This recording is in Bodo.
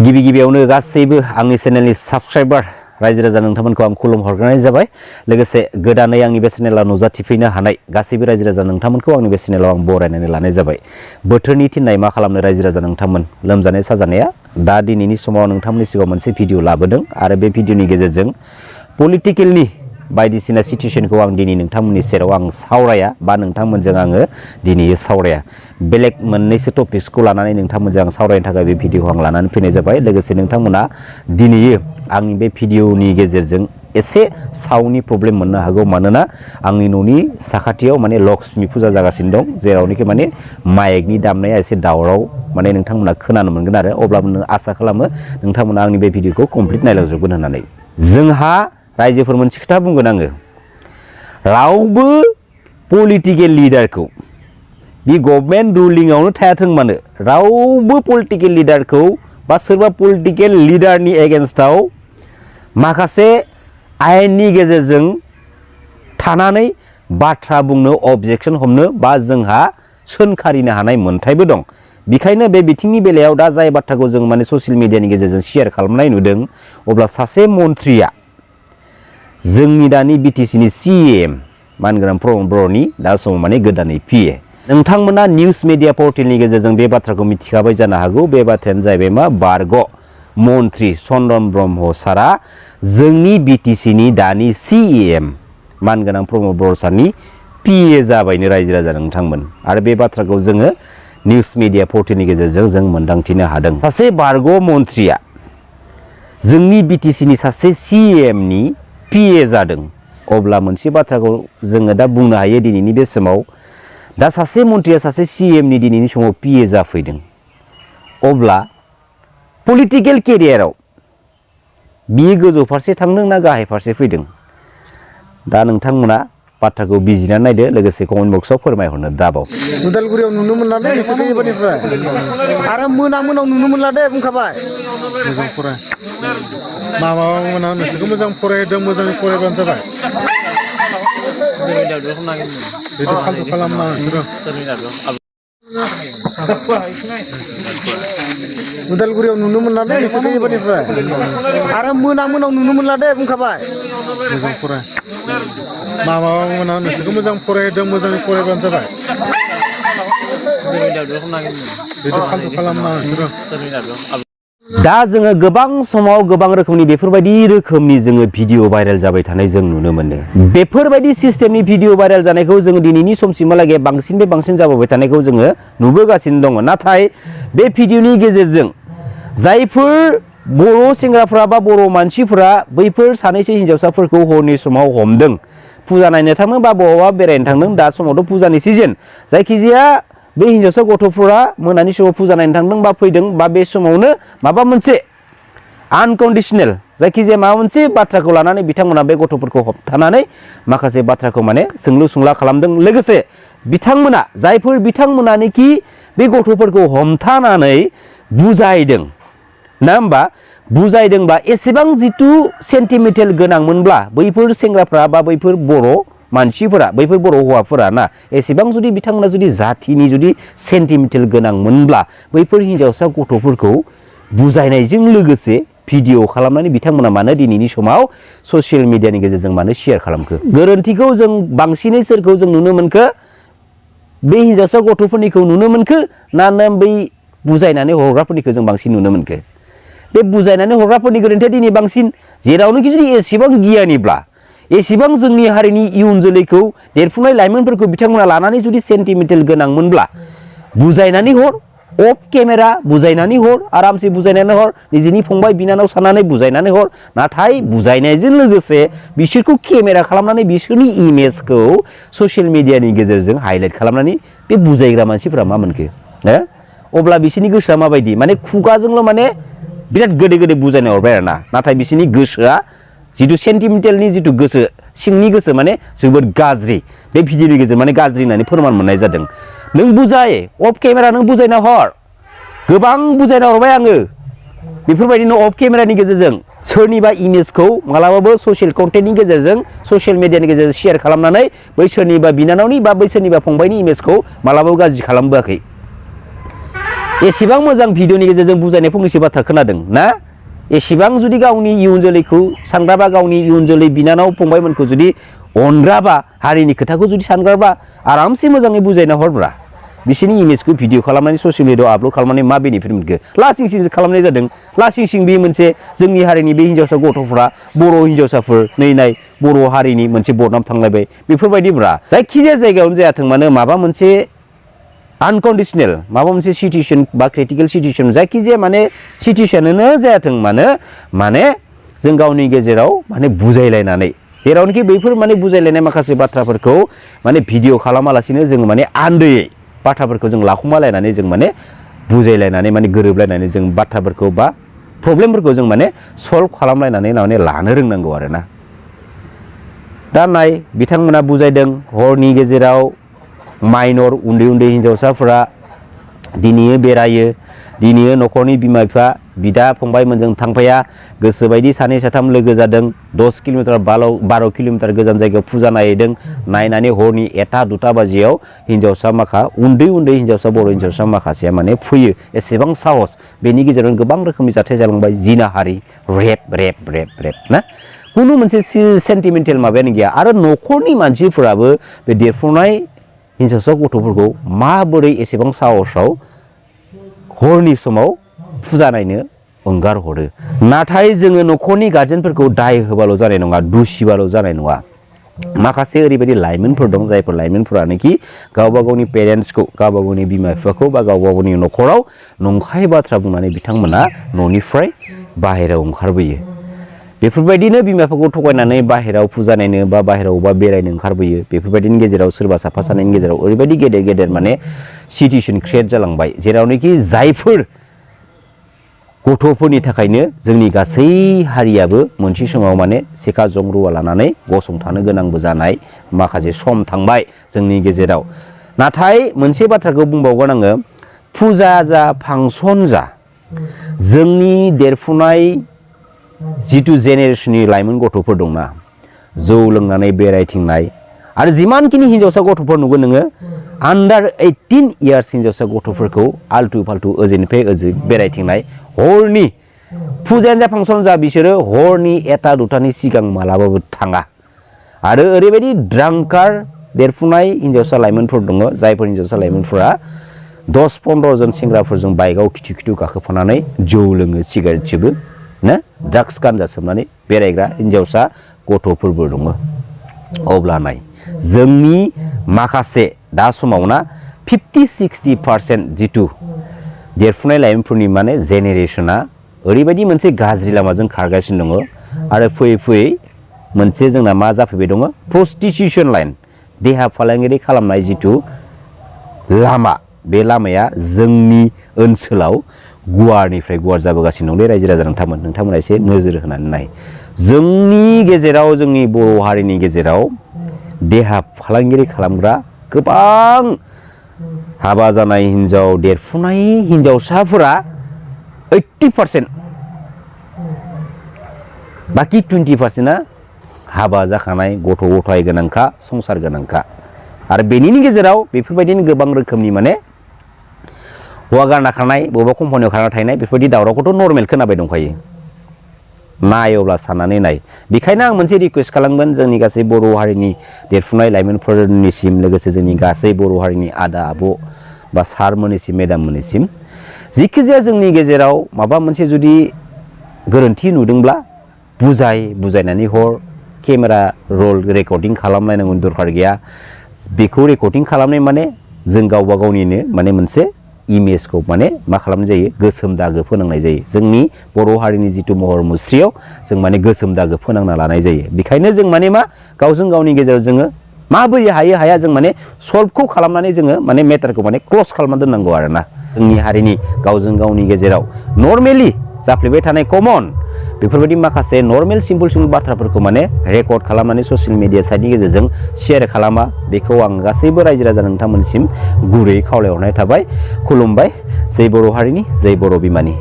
गिबि गिबियावनो गासैबो आंनि चेनेलनि साबस्क्राइबार रायजो राजा नोंथांमोनखौ आं खुलुम हरग्रोनाय जाबाय लोगोसे गोदानै आंनि बे चेनेलाव नुजाथिफैनो हानाय गासैबो रायजो राजा नोंथांमोनखौ आंनि बे चेनेलाव आं बरायनानै लानाय जाबाय बोथोरनि थिननाय मा खालामनो रायजो राजा नोंथांमोन लोमजानाय साजानाया दा दिनैनि समाव नोंथांमोननि सिगाङाव मोनसे भिडिअ लाबोदों आरो बे भिडिअनि गेजेरजों पलिटिकेलनि बायदिसिना सिचुएशनखौ आं दिनै नोंथांमोननि सेराव आं सावराया बा नोंथांमोनजों आङो दिनै सावराया बेलेग मोननैसो टपिक्सखौ लानानै नोंथांमोनजों आं सावरायनो थाखाय बे भिडिअखौ आं लानानै फैनाय जाबाय लोगोसे नोंथांमोना दिनै आंनि बे भिडिअनि गेजेरजों एसे साउन्डनि प्रब्लेम मोननो हागौ मानोना आंनि न'नि साखाथियाव माने लक्ष्मी फुजा जागासिनो दं जेरावनोखि माने माइकनि दामनाया एसे दावराव माने नोंथांमोना खोनानो मोनगोन आरो अब्लाबो आसा खालामो नोंथांमोना आंनि बे भिडिअखौ कमप्लिट नायलांजोबगोन होननानै जोंहा रायजोफोर मोनसे खोथा बुंगोन आङो रावबो पलिटिकेल लिडारखौ बे गभर्नमेन्ट रुलिंआवनो थायाथों मानो रावबो पलिटिकेल लिडारखौ बा सोरबा पलिटिकेल लिडारनि एगेन्स्टआव माखासे आयेननि गेजेरजों थानानै बाथ्रा बुंनो अबजेक्सन हमनो बा जोंहा सोंखारिनो हानाय मोन्थायबो दं बेखायनो बे बिथिंनि बेलायाव दा जाय बाथ्राखौ जों माने ससियेल मिडियानि गेजेरजों शेयार खालामनाय नुदों अब्ला सासे मन्थ्रिया जोंनि दानि BTCनि CEM मानगोनां Boro-Ni दा समाव माने गोदानै PA नोंथांमोना निउस मिडिया पर्टेलनि गेजेरजों बे बाथ्राखौ मिथिखाबाय जानो हागौ बे बाथ्रायानो जाहैबाय मा बारग' मन्थ्रि चन्दन ब्रह्म सारा जोंनि BTCनि दानि CEM मानगोनां Boro सारनि PA जाबायनो रायजो राजा नोंथांमोन आरो बे बाथ्राखौ जोङो निउस मिडिया पर्टेलनि गेजेरजों जों मोनदांथिनो हादों सासे बारग' मन्थ्रिया जोंनि BTCनि सासे CEM नि PA जादों अब्ला मोनसे बाथ्राखौ जोङो दा बुंनो हायो दिनैनि बे समाव दा सासे मन्थ्रिया सासे CEM नि दिनैनि समाव PA जाफैदों अब्ला पलिटिकेल केरियाराव बियो गोजौ फारसे थांदों ना गाहाय फारसे फैदों दा नोंथांमोना बाथ्राखौ बिजिरनानै नायदो लोगोसे कमेन्ट बक्सआव फोरमायहरनो दाबाव उदालगुरियाव नुनो मोनला दे नोंसोरखौ एबारनिफ्राय आरो मोनाव नुनो मोनला दे बुंखाबाय मोजां फराय माबा मोना नोंसोरखौ मोजां फरायदों मोजाङै फरायबानो जाबाय बिदि फालतु खालामनाङा उदालगुरियाव नुनो मोनला दे नोंसोरखौ एबारनिफ्राय आरो मोनाव नुनो मोनला दे बुंखाबाय मोजां फराय माबा मोना नोंसोरखौ मोजां फरायदों मोजाङै फरायबानो जाबाय बिदि फालतु खालामनाङा दा जोङो गोबां समाव गोबां रोखोमनि बेफोरबायदि रोखोमनि जोङो भिडिअ भाइरेल जाबाय थानाय जों नुनो मोनो बेफोरबायदि सिस्टेमनि भिडिअ भाइरेल जानायखौ जोङो दिनैनि समसिमहालागै बांसिननिफ्राय बांसिन जाबोबाय थानायखौ जोङो नुबोगासिनो दङ नाथाय बे भिडिअनि गेजेरजों जायफोर बर' सेंग्राफोरा बा बर' मानसिफोरा बैफोर सानैसो हिन्जावसाफोरखौ हरनि समाव हमदों फुजा नायनो थांदों बा बबावबा बेरायनो थांदों दा समावथ' फुजानि सिजोन जायखिजाया बे हिन्जावसा गथ'फोरा मोनानि समाव फुजा नायनो थांदों बा फैदों बा बे समावनो माबा मोनसे आनकन्डिसनेल जायखिजाया माबा मोनसे बाथ्राखौ लानानै बिथांमोना बे गथ'फोरखौ होबथानानै माखासे बाथ्राखौ माने सोंलु सोंला खालामदों लोगोसे बिथांमोना जायफोर बिथांमोनानोखि बे गथ'फोरखौ हमथानानै बुजायदों ना होमबा बुजायदोंबा एसेबां जिथु सेन्टिमेन्टेल गोनांमोनब्ला बैफोर सेंग्राफ्रा बा बैफोर बर' मानसिफोरा बैफोर बर' हौवाफोरा ना एसेबां जुदि बिथांमोना जुदि जाथिनि जुदि सेन्टिमेन्टेल गोनांमोनब्ला बैफोर हिन्जावसा गथ'फोरखौ बुजायनायजों लोगोसे भिडिअ खालामनानै बिथांमोना मानो दिनैनि समाव ससियेल मिडियानि गेजेरजों मानो शेयार खालामखो गोरोन्थिखौ जों बांसिनै सोरखौ जों नुनो मोनखो बे हिन्जावसा गथ'फोरनिखौ नुनो मोनखो ना बै बुजायनानै हरग्राफोरनिखौ जों बांसिन नुनो मोनखो बे बुजायनानै हरग्राफोरनि गोरोन्थिया दिनै बांसिन जेरावनोखि जुदि एसेबां गियानिब्ला एसेबां जोंनि हारिनि इयुन जोलैखौ देरफुनाय लाइमोनफोरखौ बिथांमोना लानानै जुदि सेन्टिमेन्टेल गोनांमोनब्ला बुजायनानै हर अफ केमेरा बुजायनानै हर आरामसे बुजायनानै हर निजेनि फंबाय बिनानाव साननानै बुजायनानै हर नाथाय बुजायनायजों लोगोसे बिसोरखौ केमेरा खालामनानै बिसोरनि इमेजखौ ससियेल मिडियानि गेजेरजों हाइलाइट खालामनानै बे बुजायग्रा मानसिफोरा मा मोनखो अब्ला बिसोरनि गोसोआ माबायदि माने खुगाजोंल' माने बिराद गोदै गोदै बुजायना हरबाय आरोना नाथाय बिसोरनि गोसोआ जिथु सेन्टिमेन्टेलनि जिथु गोसो सिंनि गोसो माने जोबोद गाज्रि बे भिडिअनि गेजेरजों माने गाज्रि होननानै फोरमान मोननाय जादों नों बुजाय अफ केमेरा नों बुजायना हर गोबां बुजायना हरबाय आङो बेफोरबायदिनो अफ केमेरानि गेजेरजों सोरनिबा इमेजखौ मालाबाबो ससियेल कन्टेन्टनि गेजेरजों ससियेल मिडियानि गेजेरजों शेयार खालामनानै बै सोरनिबा बिनानावनि बा बै सोरनिबा फंबायनि इमेजखौ मालाबाबो गाज्रि खालामबोआखै एसेबां मोजां भिडिअनि गेजेरजों बुजायनाय फंनैसो बाथ्रा खोनादों ना एसेबां जुदि गावनि इयुन जोलैखौ सानग्राबा गावनि इयुन जोलै बिनानाव फंबायमोनखौ जुदि अनग्राबा हारिनि खोथाखौ जुदि सानग्राबा आरामसे मोजाङै बुजायना हरब्रा बिसोरनि इमेजखौ भिडिअ खालामनानै ससियेल मिडियाआव आपल'ड खालामनानै मा बेनिफिट मोनखो लासिं सिं खालामनाय जादों लासिं सिं बे मोनसे जोंनि हारिनि बे हिन्जावसा गथ'फ्रा बर' हिन्जावसाफोर नै नाय बर' हारिनि मोनसे बदनाम थांलायबाय बेफोरबायदिब्रा जायखिजाया जायगायावनो जायाथों मानो माबा मोनसे आनकन्डिसनेल माबा मोनसे सिटुएसन बा क्रिटिकेल सिटुएसन जायखिजाया माने सिटुएसनानो जायाथों माने जों गावनि गेजेराव माने बुजायलायनानै जेरावनोखि बैफोर माने बुजायलायनाय माखासे बाथ्राफोरखौ माने भिडिअ खालामालासिनो जोङो माने आन्दोयै बाथ्राफोरखौ जों लाखुमालायनानै जों माने बुजायलायनानै माने गोरोबलायनानै जों बाथ्राफोरखौ बा प्रब्लेमफोरखौ जों माने सल्भ खालामलायनानै माने लानो रोंनांगौ आरोना दा नाय बिथांमोना बुजायदों हरनि गेजेराव माइनर उन्दै उन्दै हिन्जावसाफोरा दिनैयो बेरायो दिनैयो न'खरनि बिमा बिफा बिदा फंबायमोनजों थांफाया गोसोबायदि सानै साथाम लोगो जादों 10 किल'मिटार 12 किल'मिटार गोजान जायगायाव फुजा नायहैदों नायनानै हरनि 1-2 बाजियाव हिन्जावसा माखा उन्दै हिन्जावसा बर' हिन्जावसा माखासेया माने फैयो एसेबां साहस बेनि गेजेराव गोबां रोखोमनि जाथाय जालांबाय जिनाहारि रेप ना खुनु मोनसे सेन्टिमेन्टेल माबायानो गैया आरो न'खरनि मानसिफोराबो बे देरफुनाय हिन्जावसा गथ'फोरखौ माबोरै एसेबां साहसाव हरनि समाव फुजा नायनो ओंगार हरो नाथाय जोङो न'खरनि गार्जेनफोरखौ दाय होबाल' जानाय नङा दुसिबाल' जानाय नङा माखासे ओरैबायदि लाइमोनफोर दं जायफोर लाइमोनफोरानोखि गावबा गावनि पेरेन्टसखौ गावबा गावनि बिमा बिफाखौ बा गावबा गावनि न'खराव नंखाय बाथ्रा बुंनानै बिथांमोना न'निफ्राय बाहेरायाव ओंखारबोयो बेफोरबायदिनो बिमा बिफाखौ थगायनानै बाहेरायाव फुजा नायनो बा बाहेरायाव बा बेरायनो ओंखारबोयो बेफोरबायदिनि गेजेराव सोरबा साफा सानैनि गेजेराव ओरैबायदि गेदेर माने सिटुएसन क्रिएट जालांबाय जेरावनोखि जायफोर गथ'फोरनि थाखायनो जोंनि गासै हारियाबो मोनसे समाव माने सेखा जं रुवा लानानै गसंथानो गोनांबो जानाय माखासे सम थांबाय जोंनि गेजेराव नाथाय मोनसे बाथ्राखौ बुंबावगोन आङो फुजा जा फांसन जा जोंनि देरफुनाय जिथु जेनेरेसननि लाइमोन गथ'फोर दंना जौ लोंनानै बेरायथिंनाय आरो जिमानखिनि हिन्जावसा गथ'फोर नुगोन नोङो आन्डार 18 इयार्स हिन्जावसा गथ'फोरखौ आल्टु फाल्टु ओजोंनिफ्राय ओजों बेरायथिंनाय हरनि फुजायानो जा फांसन जा बिसोरो हरनि 1-2टानि सिगां मालाबाबो थाङा आरो ओरैबायदि ड्रांकार देरफुनाय हिन्जावसा लाइमोनफोर दङ जायफोर हिन्जावसा लाइमोनफोरा 10-15 जन सेंग्राफोरजों बाइकआव खिथु गाखोफानानै जौ लोङो सिगारेट सोबो ना ड्राग्स गानजा सोबनानै बेरायग्रा हिन्जावसा गथ'फोरबो दङ अब्ला नाय जोंनि माखासे दा समाव ना 50-60% जिथु देरफुनाय लाइमोनफोरनि माने जेनेरेसना ओरैबायदि मोनसे गाज्रि लामाजों खारगासिनो दङ आरो फैयै मोनसे जोंना मा जाफैबाय दङ प्रस्टिटिउसन लाइन देहा फालांगिरि खालामनाय जिथु लामा बे लामाया जोंनि ओनसोलाव गुवारनिफ्राय गुवार जाबोगासिनो दंलै रायजो राजा नोंथांमोना एसे नोजोर होनानै नाय जोंनि गेजेराव जोंनि बर' हारिनि गेजेराव देहा फालांगिरि खालामग्रा गोबां हाबा जानाय हिन्जाव देरफुनाय हिन्जावसाफोरा 80% बाखि 20%आ हाबा जाखानाय गथ' गथाय गोनांखा संसार गोनांखा आरो बेनिनि गेजेराव बेफोरबायदिनो गोबां रोखोमनि माने हौवा गारना खारनाय बबेबा कम्पानियाव खारना थाहैनाय बेफोरबायदि दावरावखौथ' नर्मेल खोनाबाय दंखायो नाय अब्ला साननानै नाय बेखायनो आं मोनसे रिकुवेस्ट खालामगोन जोंनि गासै बर' हारिनि देरफुनाय लाइमोनफोरनिसिम लोगोसे जोंनि गासै बर' हारिनि आदा आब' बा सारमोननिसिम मेदाममोननिसिम जिखिजाया जोंनि गेजेराव माबा मोनसे जुदि गोरोन्थि नुदोंब्ला बुजायनानै हर केमेरा रल रेकर्डिं खालामलायनांगौनि दरखार गैया बेखौ रेकर्डिं खालामनाय माने जों गावबा गावनिनो माने मोनसे इमेजखौ माने मा खालामनाय जायो गोसोम दागो फोनांनाय जायो जोंनि बर' हारिनि जिथु महर मुस्रियाव जों माने गोसोम दागो फोनांना लानाय जायो बेखायनो जों माने मा गावजों गावनि गेजेराव जोङो माबोरै हाया जों माने सल्भखौ खालामनानै जोङो माने मेटारखौ माने क्ल'ज खालामना दोननांगौ आरोना जोंनि हारिनि गावजों गावनि गेजेराव नर्मेलि जाफ्लेबाय थानाय कमन बेफोरबायदि माखासे नर्मेल सिम्पोल बाथ्राफोरखौ माने रेकर्ड खालामनानै ससियेल मिडिया साइटनि गेजेरजों शेयार खालामा बेखौ आं गासैबो रायजो राजा नोंथांमोनसिम गुरै खावलायहरनाय थाबाय खुलुमबाय जै बर' हारिनि जै बर' बिमानि